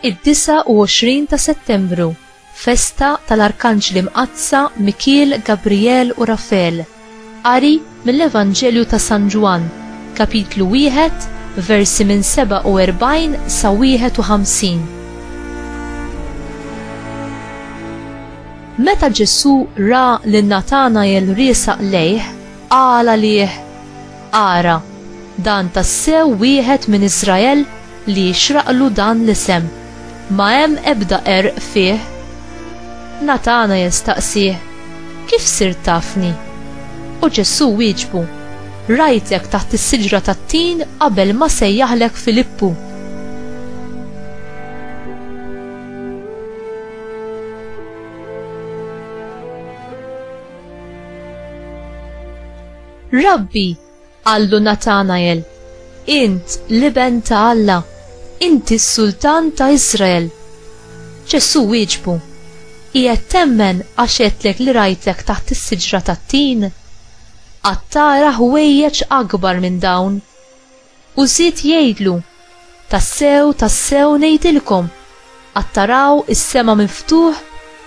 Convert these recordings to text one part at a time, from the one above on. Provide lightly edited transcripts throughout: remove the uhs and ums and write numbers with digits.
Id-29 ta' Settembru, festa tal-Arkanġli Mqaddsa Mikiel, Gabriel u Rafel. Qari mill-Evanġelju ta' San Ġwann, kapitlu wieħed, versi minn 47 sa 51. Meta Ġesù ra lil Natanael riesaq lejh, qal għalih, Ara, dan tassew wieħed minn Iżrael li jixraqlu dan l-isem. Ma hemm ebda qerq fih. Natanael staqsieh, Kif sirt tafni? U Ġesù wieġbu, Rajtek taħt is-siġra tat-tin qabel ma sejjaħlek Filippu. Rabbi, Qallu Natanael, Int l-Iben ta' Alla, inti s-Sultan ta' Iżrael. Ġesù wieġbu, Qiegħed temmen għax għedtlek li rajtek taħt is-siġra tat-tin? Għad tara ħwejjeġ akbar minn dawn. U żied jgħidlu, Tassew, tassew ngħidilkom, għad taraw is-sema miftuħ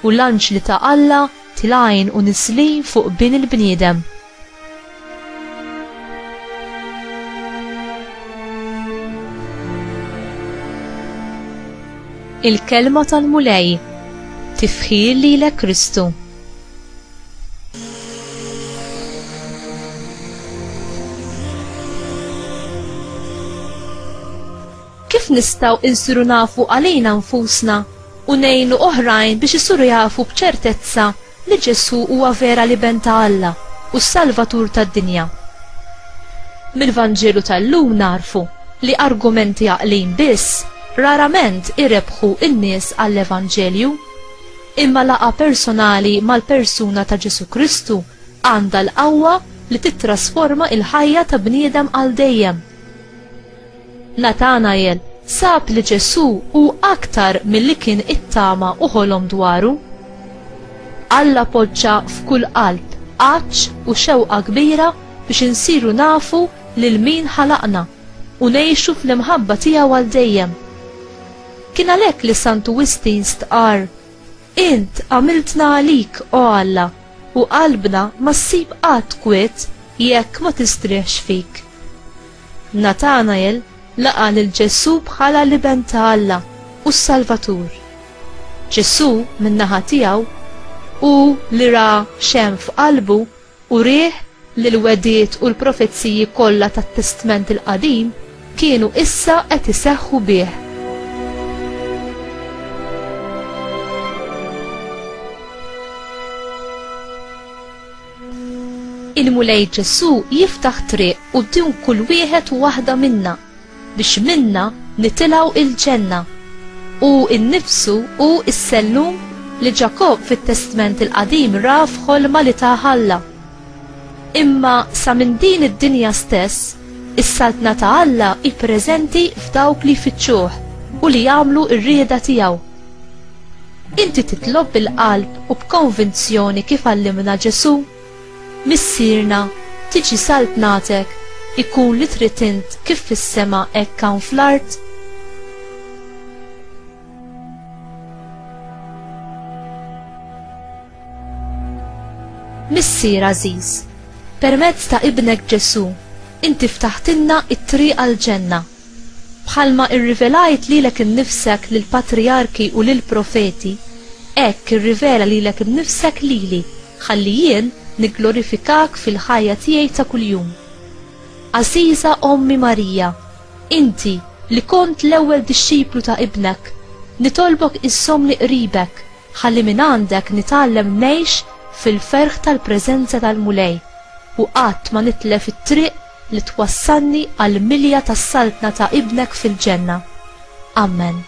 u l-anġli ta' Alla tilgħin u niżlin fuq Bin il-bniedem. Il-Kelma tal-Mulej, Tifħir lilek Kristu. Kif nistgħu insiru nafu għalina nfusna u ngħinu oħrajn biex isiru jafu b'ċertezza li Ġesù huwa vera l-Iben ta' Alla u s-Salvatur tad-dinja? Mill-Vanġelu tal-lum nagħrfu li argumenti għaqlin biss rarament irebbħu n-nies għall-Evanġelju. Imma laqgħa personali mal-persuna ta' Ġesù Kristu għandha l-qawwa li tittrasforma l-ħajja ta' bniedem għal dejjem. Natanael sab li Ġesù hu aktar milli kien ittama u ħolom dwaru. Alla poġġa f'kull qalb għatx u xewqa kbira biex insiru nafu lil min ħalaqna u ngħixu fl-imħabba tiegħu għal dejjem. Kien għalhekk li Santu Wistin stqarr, Int għamiltna għalik, o Alla, u qalbna ma ssib qatt kwiet jekk ma tistrieħx fik. Natanael laqa' lil Ġesù bħala l-Iben ta' Alla u s-Salvatur. Ġesù, min-naħa tiegħu, hu li ra x'hemm f'qalbu, urieh li l-wegħdiet u l-profeziji kollha tat-Testment il-Qadim kienu issa qed iseħħu bih. Il-Mulej Ġesù jiftaħ triq quddiem kull wieħed u waħda minna biex minnha nitilgħu il-ġenna. Hu nnifsu hu s-sellum li Ġakobb fit-Testment il-Qadim ra f'ħolma li tah Alla. Imma sa minn din id-dinja stess, is-Saltna ta' Alla hi preżenti f'dawk li jfittxuh u li jagħmlu r-rieda tiegħu. Inti titlob bil-qalb u b'konvinzjoni kif għallimna Ġesù? Missierna, tiġi saltnatek, ikun li trid int kif fis-sema hekk hawn fl-art. Missier għażiż, permezz ta' Ibnek Ġesù, inti ftaħtilna t-triq għall-ġenna. Bħalma rrivelajt lilek innifsek lill-patrijarki u lill-profeti, hekk irrivela lilek innifsek lili ħalli jien nigglorifikak fil-ħajja tiegħi ta' kuljum. Għażiża Ommi Marija, inti li kont l-ewwel dixxiplu ta' Ibnek, nitolbok iżżommni qribek ħalli mingħandek nitgħallem ngħix fil-ferħ tal-preżenza tal-Mulej u qatt ma nitlef it-triq li twassalni għall-milja tas-Saltna ta' Ibnek fil-Ġenna. Ammen.